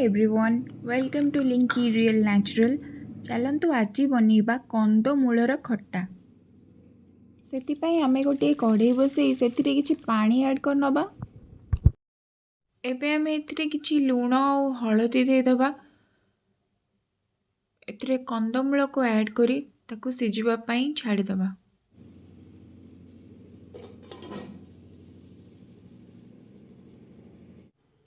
Everyone, welcome to Linky Real Natural। ଚାଲନ୍ତୁ, ଆଜି ବନେଇବା କନ୍ଦମୂଳର ଖଟା। ସେଥିପାଇଁ ଆମେ ଗୋଟିଏ କଢ଼େଇ ବସେଇ ସେଥିରେ କିଛି ପାଣି ଆଡ଼୍ କରିନେବା। ଏବେ ଆମେ ଏଥିରେ କିଛି ଲୁଣ ଆଉ ହଳଦୀ ଦେଇଦେବା। ଏଥିରେ କନ୍ଦମୂଳକୁ ଆଡ଼୍ କରି ତାକୁ ସିଝିବା ପାଇଁ ଛାଡ଼ିଦେବା।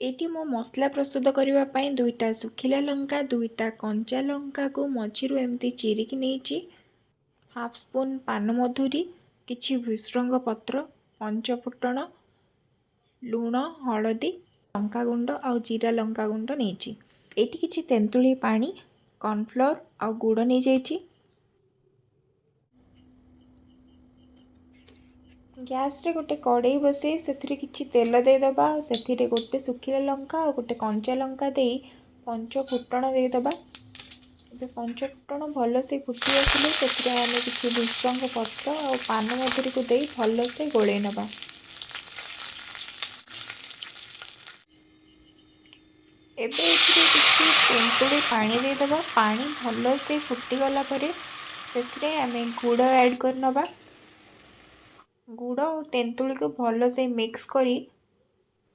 ଏଇଠି ମୁଁ ମସଲା ପ୍ରସ୍ତୁତ କରିବା ପାଇଁ ଦୁଇଟା ଶୁଖିଲା ଲଙ୍କା, ଦୁଇଟା କଞ୍ଚା ଲଙ୍କାକୁ ମଝିରୁ ଏମିତି ଚିରିକି ନେଇଛି, ହାଫ୍ ସ୍ପୁନ୍ ପାନମଧୁରୀ, କିଛି ଭୃସଙ୍ଗ ପତ୍ର, ପଞ୍ଚଫୁଟଣ, ଲୁଣ, ହଳଦୀ, ଲଙ୍କାଗୁଣ୍ଡ ଆଉ ଜିରା ଲଙ୍କାଗୁଣ୍ଡ ନେଇଛି। ଏଇଠି କିଛି ତେନ୍ତୁଳି ପାଣି, କର୍ଣ୍ଣଫ୍ଲୋର୍ ଆଉ ଗୁଡ଼ ନେଇଯାଇଛି। ଗ୍ୟାସ୍ରେ ଗୋଟେ କଡ଼େଇ ବସେଇ ସେଥିରେ କିଛି ତେଲ ଦେଇଦେବା ଆଉ ସେଥିରେ ଗୋଟେ ଶୁଖିଲା ଲଙ୍କା ଆଉ ଗୋଟେ କଞ୍ଚା ଲଙ୍କା ଦେଇ ପଞ୍ଚ ଫୁଟଣ ଦେଇଦେବା। ଏବେ ପଞ୍ଚ ଫୁଟଣ ଭଲସେ ଫୁଟି ଆସିଲେ ସେଥିରେ ଆମେ କିଛି ଭୃସଙ୍ଗ ପତ୍ର ଆଉ ପାନମଧୁରୀକୁ ଦେଇ ଭଲସେ ଗୋଳେଇ ନେବା। ଏବେ ଏଥିରେ କିଛି ତେନ୍ତୁଳି ପାଣି ଦେଇଦେବା। ପାଣି ଭଲସେ ଫୁଟିଗଲା ପରେ ସେଥିରେ ଆମେ ଗୁଡ଼ ଆଡ଼୍ କରିନେବା। ଗୁଡ଼ ଆଉ ତେନ୍ତୁଳିକୁ ଭଲସେ ମିକ୍ସ କରି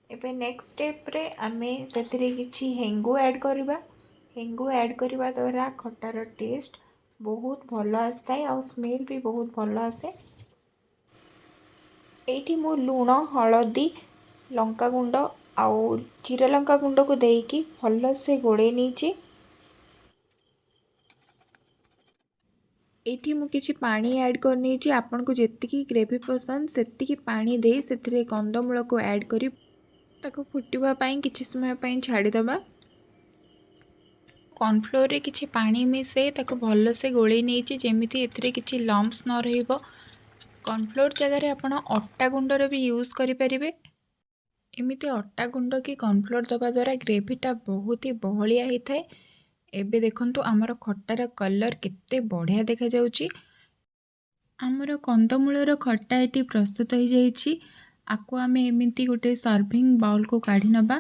ଏବେ ନେକ୍ସଟ ଷ୍ଟେପ୍ରେ ଆମେ ସେଥିରେ କିଛି ହେଙ୍ଗୁ ଆଡ଼୍ କରିବା। ହେଙ୍ଗୁ ଆଡ଼୍ କରିବା ଦ୍ୱାରା ଖଟାର ଟେଷ୍ଟ ବହୁତ ଭଲ ଆସିଥାଏ ଆଉ ସ୍ମେଲ୍ ବି ବହୁତ ଭଲ ଆସେ। ଏଇଠି ମୁଁ ଲୁଣ, ହଳଦୀ, ଲଙ୍କାଗୁଣ୍ଡ ଆଉ ଜିରା ଲଙ୍କା ଗୁଣ୍ଡକୁ ଦେଇକି ଭଲସେ ଗୋଳେଇ ନେଇଛି। ଏଇଠି ମୁଁ କିଛି ପାଣି ଆଡ଼୍ କରିନେଇଛି। ଆପଣଙ୍କୁ ଯେତିକି ଗ୍ରେଭି ପସନ୍ଦ, ସେତିକି ପାଣି ଦେଇ ସେଥିରେ କନ୍ଦମୂଳକୁ ଆଡ଼୍ କରି ତାକୁ ଫୁଟିବା ପାଇଁ କିଛି ସମୟ ପାଇଁ ଛାଡ଼ିଦେବା। କର୍ଣ୍ଣଫ୍ଲୋରରେ କିଛି ପାଣି ମିଶାଇ ତାକୁ ଭଲସେ ଗୋଳେଇ ନେଇଛି, ଯେମିତି ଏଥିରେ କିଛି ଲମ୍ପସ୍ ନ ରହିବ। କର୍ଣ୍ଣଫ୍ଲୋର ଜାଗାରେ ଆପଣ ଅଟା ଗୁଣ୍ଡର ବି ୟୁଜ୍ କରିପାରିବେ। ଏମିତି ଅଟା ଗୁଣ୍ଡ କି କର୍ଣ୍ଣଫ୍ଲୋର ଦେବା ଦ୍ୱାରା ଗ୍ରେଭିଟା ବହୁତ ହି ବହଳିଆ ହେଇଥାଏ। ଏବେ ଦେଖନ୍ତୁ, ଆମର ଖଟାର କଲର୍ କେତେ ବଢ଼ିଆ ଦେଖାଯାଉଛି। ଆମର କନ୍ଦମୂଳର ଖଟା ଏଠି ପ୍ରସ୍ତୁତ ହେଇଯାଇଛି। ଆକୁ ଆମେ ଏମିତି ଗୋଟେ ସର୍ଭିଂ ବାଉଲକୁ କାଢ଼ି ନେବା।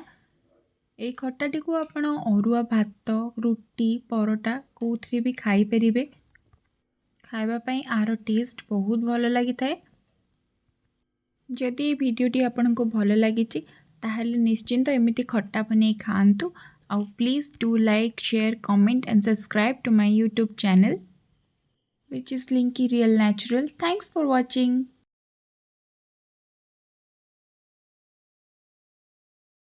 ଏଇ ଖଟାଟିକୁ ଆପଣ ଅରୁଆ ଭାତ, ରୁଟି, ପରଟା କେଉଁଥିରେ ବି ଖାଇପାରିବେ। ଖାଇବା ପାଇଁ ଆର ଟେଷ୍ଟ ବହୁତ ଭଲ ଲାଗିଥାଏ। ଯଦି ଏ ଭିଡ଼ିଓଟି ଆପଣଙ୍କୁ ଭଲ ଲାଗିଛି, ତାହେଲେ ନିଶ୍ଚିନ୍ତ ଏମିତି ଖଟା ବନେଇ ଖାଆନ୍ତୁ। ଆଉ please do like, share, comment and subscribe to my YouTube channel, which is Linky Real Natural. Thanks for watching.